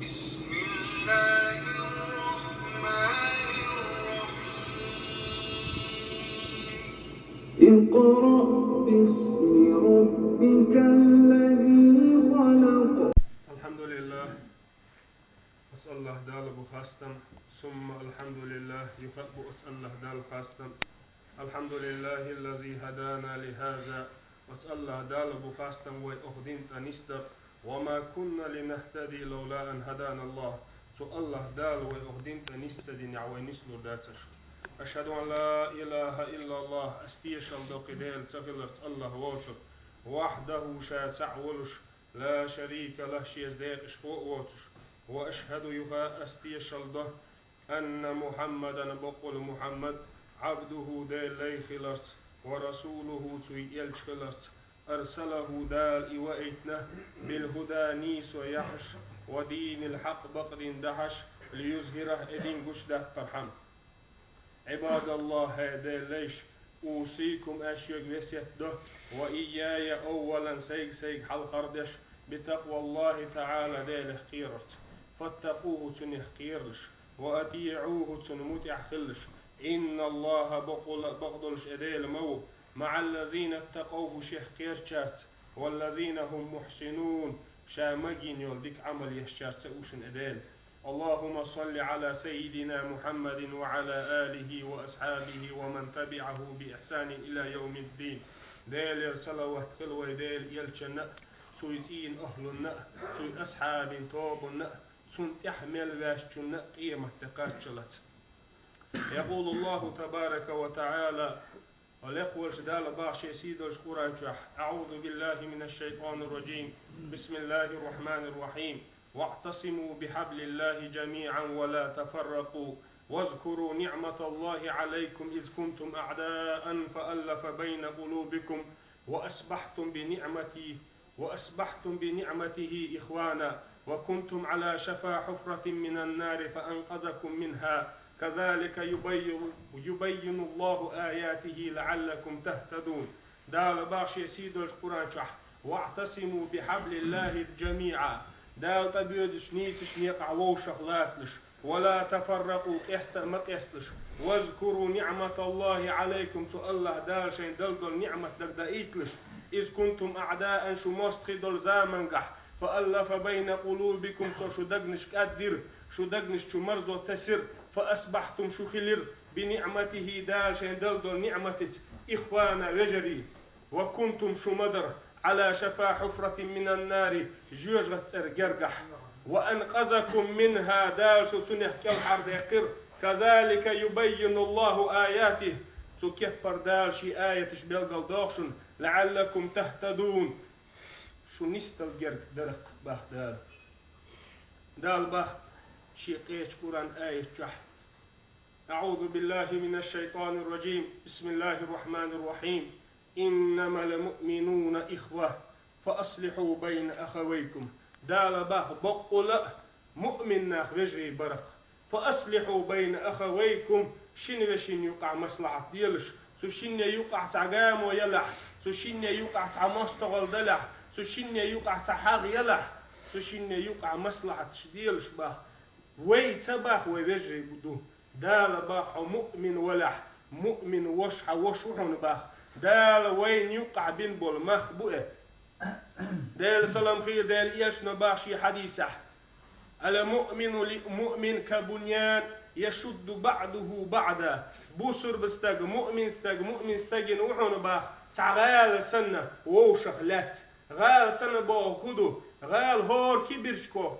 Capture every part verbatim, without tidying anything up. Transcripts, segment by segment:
بسم الله الرحمن الرحيم. اقرأ باسم ربك الذي خلق. الحمد لله. Оцу АллахӀ Дала бу хастам. Сумма алхьамдулиллахӀ, юха а бу оцу АллахӀ Дала хастам. الحمد لله الذي هدانا لهذا. Оцу АллахӀ Дала бу хастам вай оха дин тӀе нисдар. وما كنا لنهتدي لولا أن هدانا الله. Цу АллахӀ Дала вай оха дин тӀе нис ца динехь, вай нислур дац аша. أشهد أن لا إله إلا الله. Ас тешалла до кхин Дела ца хиларца, АллахӀ воцург. وحده, ша цхьаъ волуш, لا شريك له, шеца декъашхо а воцуш. وأشهد, юха а ас тешалла до, أن محمدا, бакъволу Мухьаммад, عبده, Делан лай хиларца, ورسوله, цуьнан элча хиларца, أرسله, Дала и ваийтина, بالهدى, нийсо яхьаш, ودين الحق, бакъдин дахьаш, ليظهره, и дин гучудаккхархьама. عباد الله, хӀей Делан лайш, أوصيكم, ас шуьга весет до, وإياي, أولا, сайга-сайга хьалхара деш, بتقوى الله تعالى, Делах кхерарца. فاتقوه, цунах кхералаш, وأطيعوه, цунна мутӀахь хилалаш. إن الله, бакъволу а бакъдолуш и Дела ма ву, مع الذين اتقوا, шех кхерачаьрца, والذين هم محسنون, ша магийна йолу дика Ӏамал ешчаьрца а ву шуна и Дела. اللهم صل على سيدنا محمد وعلى آله وأصحابه ومن تبعه بإحسان إلى يوم الدين. Делера салават хила вай Делан элчанна а, цуьнан цӀийнан ахӀлунна а, цуьнан асхьабийн тобанна а, цунна тӀаьхьа мел ваьшначунна а къематде кхаччалц. يقول الله تبارك وتعالى, Лекха волчу Дала боху Шен сийдолчу Къуръан чохь: أعوذ بالله من الشيطان الرجيم. بسم الله الرحمن الرحيم. واعتصموا بحبل الله جميعا ولا تفرقوا. واذكروا نعمة الله عليكم إذ كنتم أعداء فألف بين قلوبكم وأصبحتم بنعمته وأصبحتم بنعمته إخوانا وكنتم على شفا حفرة من النار فأنقذكم منها كذلك يبين، يبين الله آياته لعلكم تهتدون. Дала боху Шен сийдолчу Къуръан чохь: واعتصموا بحبل الله جميعا. Дала тӀебоьдучу нийсачу некъахь вовшах лацалаш. ولا تفرقوا, къеста а ма къесталаш. واذكروا نعمة الله عليكم, цу АллахӀ Дала шайна дала долу ниъмат дагадаийталаш. إذ كنتم أعداء, шу мостагӀий долу замангахь, فألف بين قلوبكم, Цо шу дагнаш кӀаддира, шу дагнаш чу марзо тесира, فأصبحتم, шу хилира, بنعمته, Дала шайна дала долу ниъматаца, إخوانا, вежарий. وكنتم, шу ма дара, على شفا حفرة من النار, жоьжахатин цӀера гергахь. وأنقذكم منها, Дала шу цунах кӀелхьардаьккхира. كذلك يبين الله آياته, цу кеппара Дала Шен аяташ билгалдоху шуна, لعلكم تهتدون, шу нисдала герга дарах, боху Дала. Дала боху Шен къечу Къуръан аят чохь: أعوذ بالله من الشيطان الرجيم. بسم الله الرحمن الرحيم. إنما المؤمنون إخوة فأصلحوا بين أخويكم. Дала боху, баккъала а муъмин нах вежарий бара-кх. فأصلحوا بين أخويكم, шина вешин юкъахь маслахьат делаш, цу шинна юкъахь цхьа гамо ялахь, цу шинна юкъахь цхьа мостагӀалла далахь, цу шинна юкъахь цхьа хьагӀ ялахь, цу шинна юкъахь маслахьаташ делаш боху. Вай ца боху, вай вежарий ду. Дала боху, хьо муъмин валахь, муъмин ваша хьан ваша ву хьуна боху. Дала вайна юккъахь бина болу мах бу и. Делан салам хуьлда Делан элчано боху шен хьадисехь: المؤمن للمؤمن كالبنيان يشد بعضه بعضا. Бусурба стаг, муъмин стаг, муъмин стагана ву хьуна боху, цхьа гӀала санна вовшах лаьцна. ГӀала санна бохург хӀун ду? ГӀала хӀора кибирчико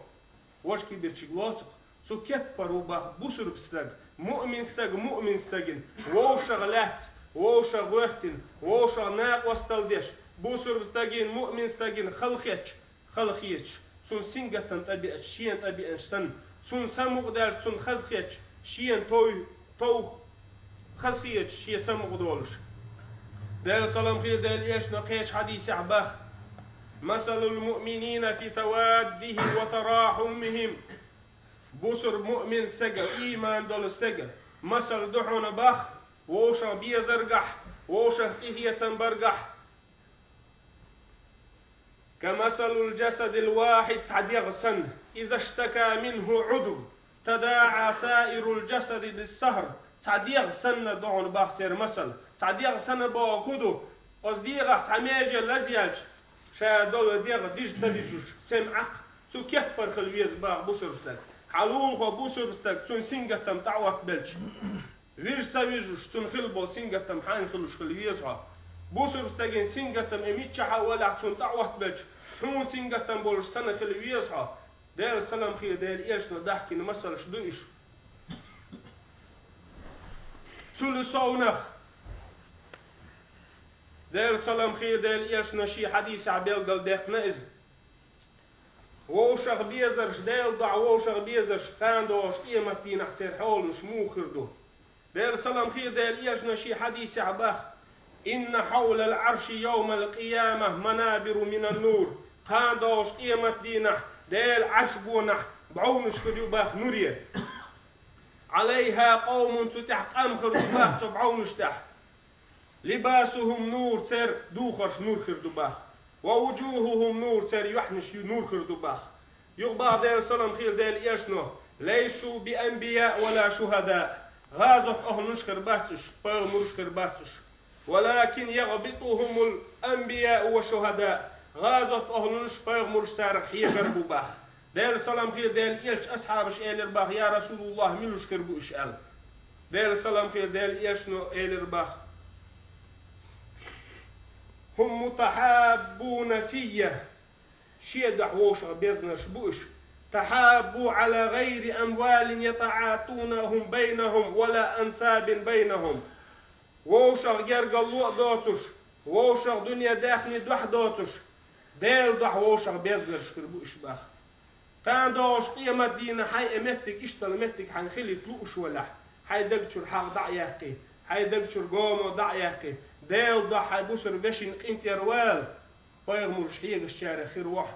важа кибирчиг лоцу-кх. Цу кеппара ву боху бусурба стаг, муъмин стаг, муъмин стагана вовшах лаьцна, вовшах гӀоьртина, вовшах накъосталла деш, бусурба стагана, муъмин стагана хала хеташ, хала хеташ, цунна сингаттам тӀебеача, шена тӀебеанаш санна, цунна самукъадаьлча, цунна хаза хеташ, шена тов, тов хаза хеташ, шен самукъадолуш. Делан салам хуьлда Делан элчано кхечу хьадисехь боху: مثل المؤمنين في توادهم وتراحمهم. Бусурба муъмин стеган, ийман долу стеган масал ду хьуна боху, вовшах безаргахь, вовшах къинхетам баргахь. كمثل الجسد الواحد, цхьа дегӀ санна, إذا اشتكى منه عضو تداعى سائر الجسد بالسهر, цхьа дегӀ санна да хьона бах церан масал. Цхьа дегӀ санна боху хӀун ду? Оцу дегӀах цхьа меже лазъяьлча, ша долу дегӀ дижа ца дижуш, сема Ӏаккха, цу кеппара хила веза бах бусурба стаг. Хьан лулахо бусурба стаг, цуьнан сингаттам дӀа а оттабелча, вижа ца вижуш, цуьнан хила болу сингаттам хьайна хуьлуш хила веза хьо. Бусурба стеган сингаттам и миччахьа а валахь, цунна дӀа а оттабелча, хьуна сингаттам болуш санна хила веза хьо. Делан салам хилла Делан Элчано дахкийна масалш ду уьш. Цул совнах Делан салам хилла Делан Элчано шен хьадисехь белгалдаьккхина иза. Вовшах безарш, Делан дуьхьа вовшах безарш, кхана догӀуш къематдийнахь церан хьоланаш муха хир ду? Делан салам хилла Делан Элчано шен хьадисехь бах: إن حول العرش يوم القيامة منابر من نور. Кхана догӀуш къематдийнахь Делан Ӏарш гонахь бӀовнаш хир ю бах нуре. عليها قوم, цу тӀехь къам хир ду бах цу бӀовнаш тӀехь. لباسهم نور, церан духарш нур хир ду бах. ووجوههم نور, церан юьхьанаш ю-, нур хир ду бах. Юха бах Делан салам хилла Делан Элчано: ليسوا بأنبياء ولا شهداء. ГӀазот охланаш хир бац уьш, пайхамарш хир бац уьш. ولكن يغبطهم الأنبياء والشهداء. ГӀазот охланаш, пайхамарш царах хьегар бу бах. Делан салам хилла Делан Элча асхьабаш элира бах: «Я Расулуллах, мила уьш хир бу уьш?» аьлла. Делан салам хилла Делан Элчано элира бах: هم متحابون في. Шен дуьхьа вовшах безнарш бу уьш. تحابوا على غير أموال يتعاطونهم بينهم ولا أنساب بينهم. Вовшах гергарло а доцуш, вовшах дуьне даьхни дуьхьа доцуш, Делан дуьхьа вовшах безнарш хир бу уьш бах. Кхана догӀуш къематдийнахь хьайн и меттиг, иштта меттиг хьайна хилийта лууш валахь, хьайн даг чуьра хьагӀ дӀа а яьккхий, хьайн даг чуьра гомо дӀа а яьккхий, Делан дуьхьа хьайн бусурба вешин къинтӀера вала, пайхамарш хьегашчарех хир ву хьо,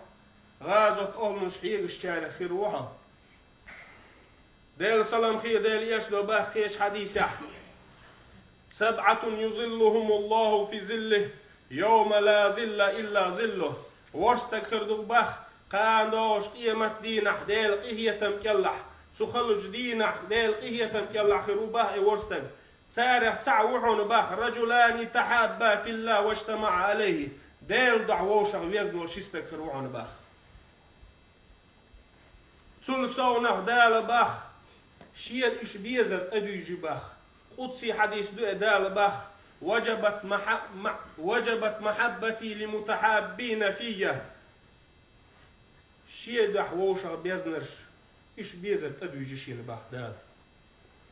гӀазот охланаш хьегашчарех хир ву хьо. Делан салам хилла Делан Элчано бах кхечу хьадисехь: سبعة يظلهم الله في ظله يوم لا ظل إلا ظله. ВорхӀ стаг хир ду бах, кхана догӀуш къематдийнахь Делан къинхетам кӀелахь, цу халучу дийнахь Делан къинхетам кӀелахь хир ву бах и ворхӀ стаг. Царех цхьаъ ву хьуна бах: رجلان تحابا في الله واجتمعا عليه. Делан дуьхьа вовшах везна волу ши стаг хир ву хьуна бах. Цул совнах Дала бах, шена уьш безар тӀедуьйжи бах. Къудси хьадис ду и, Дала бах: وجبت مح-، م-، وجبت محبتي للمتحابين في. Шен дуьхьа вовшах безнарш, уьш безар тӀедуьйжи шена бах Дала.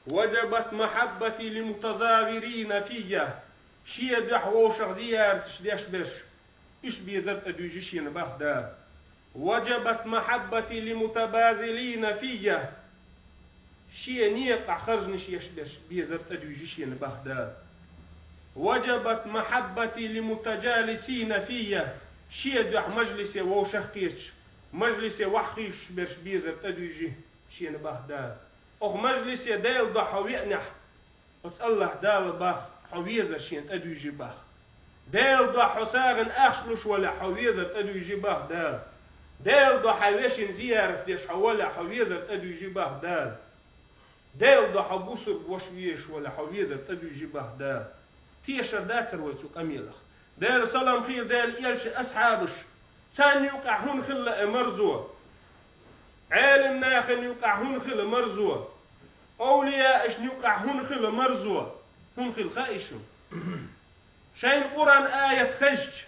وجبت محبتي للمتزاورين في. Шен дуьхьа вовшах зияраташ деш берш, уьш безар тӀедуьйжи шена бах Дала. وجبت محبتي للمتباذلين في. Шен некъахь харжнаш еш берш безар тӀедуьйжи шена бах Дала. وجبت محبتي للمتجالسين في. Шен дуьхьа мажлисе вовшах кхеташ, мажлисе ваха хийшуш берш безар тӀедуьйжи шена бах Дала. Оха мажлисе Делан дуьхьа хьо веанехь, оцу АллахӀ Дала бах, хьо везар шена тӀедуьйжи бах. Делан дуьхьа хьо сагӀина ахча луш валахь, хьо везар тӀедуьйжи бах Дала. Делан дуьхьа хьайн вешин зиярат деш хьо валахь, хьо везар тӀедуьйжи бах Дала. Делан дуьхьа хьо бусурба ваша везаш валахь, хьо везар тӀедуьйжи бах Дала. Тешар дацара вай цу къамелах? Делан салам хилла Делан Элчан асхьабаш, царна юкъахь хӀунда хилла и марзо? Ӏелам нахана юкъахь хӀунда хилла марзо? Овлияашна юкъахь хӀунда хилла марзо? ХӀунда хилла хаьий шуна? Шайна Къуръан аят хезча,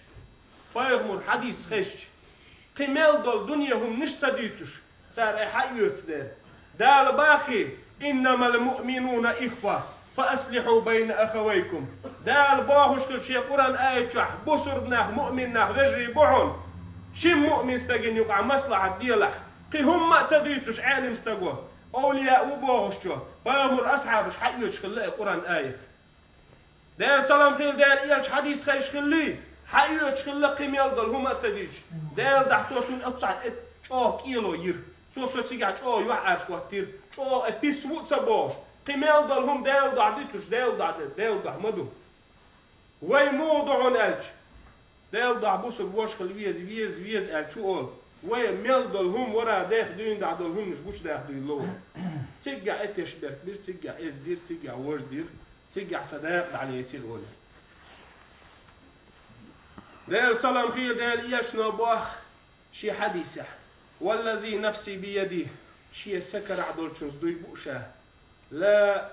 пайхамар хьадис хезча, кхин мел долу дуьне хӀуманаш ца дуьйцуш, цара и хьаоьцу дела. Дала бахий: إنما المؤمنون إخوة فأصلحوا بين أخويكم. Дала бохуш хилла шен Къуръан аят чохь: бусурба нах, муъмин нах вежарий бу хьуна. Шин муъмин стагана юкъахь маслахьат делахь. Кхин хӀумма а ца дуьйцуш Ӏелам стаго, овлияъ ву бохушчо, пайхамар асхьабаш хьаоьцуш хилла и Къуръан аят. Делан салам хилла Делан Элча хьадис хезаш хиллий, хьаоьцуш хилла кхин мел долу хӀума а ца дуьйцуш. Делан дуьхьа цо суна оццахь э чӀогӀа кӀело йира. Цо со цигахь чӀогӀа юьхьӀаьржа хӀоттийра, чӀогӀа э пис ву а ца бохуш. Кхин мел долу хӀума Делан дуьхьа дуьйцуш, Делан дуьхьа дан, Делан дуьхьа ма ду. Вай муха ду хьуна аьлча, Даьла духьа бусалба воша хила веза, веза, веза аьлла чу олу. Вай мел долу хӀума вара дехьа дуьйна дӀа долу хӀуманаш гучудахьа дуьйлало. Циггахь и тешнаберг бира, циггахь эза дира, циггахь важа дира, циггахь сан дакъа дӀалецира олий. Делан салам хийла Делан элчано боху шен хьадисехь: «Валлази нафси биядихи», шен са карахь долчуьнца дуй бу ша: «Ла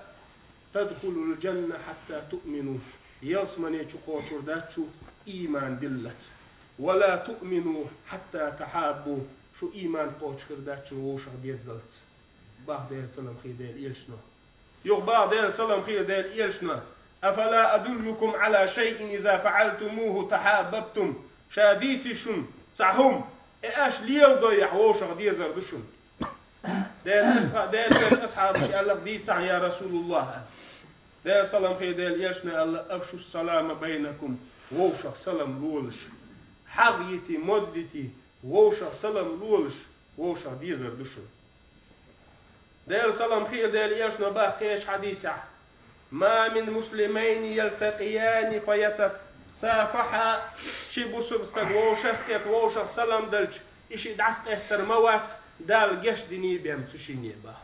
тадхулул джанна хьатта туъмину». Ялсамане чу кхочур дац шу ийман диллалц. «Ва ла туъмину хьатта тахьаббу». Шу ийман кхочуш хир дац шу вовшах деззалц. Бах Делан салам хийла Делан элчано. Юха бах Делан салам хийла Делан элчано: «Афала адуллукум ала шайин иза фаъалтумуху тахьаббабтум». Ша дийций шуна цхьа хӀума, и аш леладойхь вовшах дезар ду шуна. Делан асха-, Делан элчан асхьабаша аьлла: «Дийцахь, я Расулуллах». Делан салам хийла Делан элчано аьлла: «Афшу салама байнакум». Вовшах салам лолаш. ХьагӀ йитий, мод дитий, вовшах салам лолаш, вовшах дезар ду шуна. Делан салам хийла Делан элчано бах кхечу хьадисехь: «Ма мин муслимайни ялтакъияни фаятасафаха». Ши бусалба стаг вовшах а кхетта, вовшах салам делча, и шиъ дӀасакъастор ма вац, Дала гечдиний бен цу шинне бах.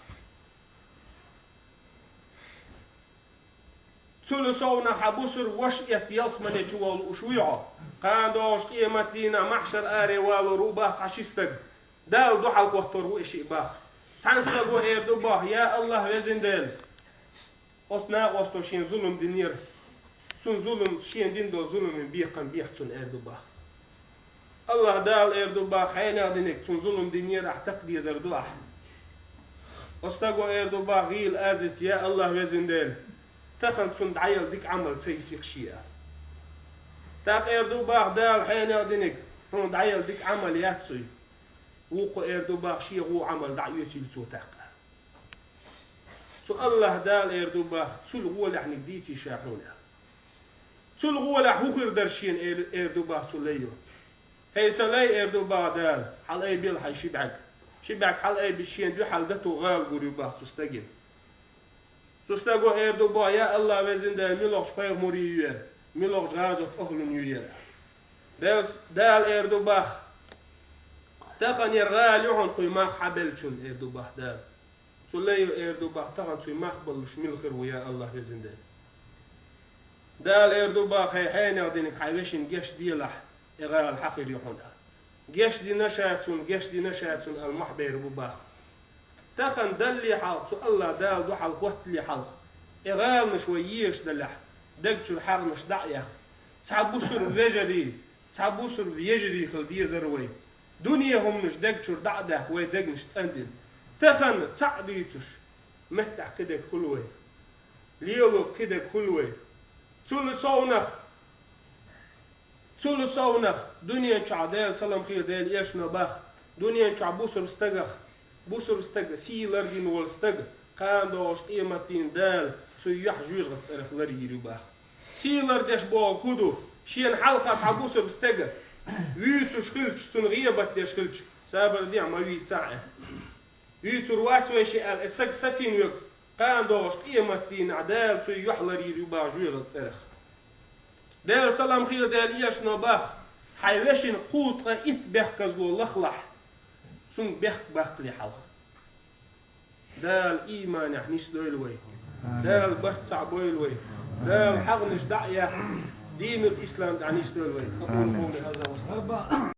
Цул совнах хьан бусалба ваша эцна ялсамане чу ваха лууш вуй хьо? Кхана догӀуш къематдийнахь махьшар аре валор ву бах цхьа ши стаг. Дала дуьхьал хӀоттор ву и шиъ бах. Цхьана стага эр ду бах: «Я Аллах, везан Дела, оцу накъосто шена зулам динера. Цунна зулам, шена дина долу зуламан бекхам беха цунна», эр ду бах. Аллах Дала эр ду бах: «Хьенех динарг цунна зулам динера, ахь такха дезар ду ахь». Оцу стага эр ду бах гӀийла азица: «Я Аллах, везан Дела, тахана цунна дӀаяла дика Ӏамал ца йисира шена». ТӀаккха эр ду бах Дала: «Хьенех динарг, хьуна дӀаяла дика Ӏамал яц цуьнан». Вукхо эр ду бах: «Шен гӀо Ӏамал дӀа оьцийла цо тӀаккха». Цу Аллах Дала эр ду бах: «Цул гӀолехь ниг дийций ша хьуна», аьлла. «Цул гӀолехь хӀун хир дара шена?» эр, эр ду бах цу лайо. «ХӀей сан лай, эр ду бах Дала, хьалаайбелла хьайн ши бӀаьрг. Ши бӀаьрг хьалаайбича шена дуьхьал дато гӀала гур ю бах цу стагана». Цу стага эр ду бах: «Я Аллах, везан Дела, муьлхачу пайхамаран ю яра, муьлхачу гӀазот ахӀлун ю яра?» Дала, Дала эр ду бах: «Тахана яра гӀала ю хьуна кхуьй мах хьабеллачунна», эр ду бах Дала. Цу лайо эр ду бах: «Тахана цуьнан мах баллуш мила хир ву, я Аллах, везан Дела?» Дала эр ду бах: «ХӀей, хьенех динарг, хьайн вешина гечделахь, и гӀала хьан хир ю хьуна». Гечдина ша цунна, гечдина ша цунна аьлла, мохь бер бу бах. Тахана далле хьалха, цу Аллах Дала дуьхьал хӀоттале хьалха, и гӀаланаш вай езаш далахь, даг чуьра хьагӀнаш дӀа а яхна, цхьа бусалба вежарий, цхьа бусалба ежарий хила дезара вай. Дуьне хӀуманаш даг чуьра дӀа а даьхна, вай дегнаш цӀандина. Тахана цхьаъ дуьйцуш, меттахь кхидерг хуьлу вай. Лело кхидерг хуьлу вай. Цул совнах, цул совнах, дуьнен чохь Делан салам хийла Делан элчано бах, дуьнен чохь бусалба стагах, бусалба стага сий лардина волу стаг, кхана догӀуш къематдийнахь Дала цуьнан юьхь жоьжахатин цӀарах ларйийр ю бах. Сий лардеш бохург хӀун ду? Шена хьалха цхьа бусалба стага вуьйцуш хилча, цунна гӀийбат деш хилча, сабар дехьа ма вийцахь аьлла. Вуьйцур вац вай шиъ аьлла, и стаг сацийна верг, кхана догӀуш къематдийнахь Дала цуьнан юьхь ларйийр ю бах жоьжахатин цӀарах. Делан салам хийла Делан элчано бах: «Хьайн вешина кхузткъе итт бехказло лахалахь, цуьнга бехк баккхале хьалха». Дала ийманехь нисдойла вай. Дала барт цхьаъ бойла вай. Дала хьагӀнаш дӀа а яхна, динул ислам тӀехь нисдойла вай. أقول قولي هذا وأستغفر الله.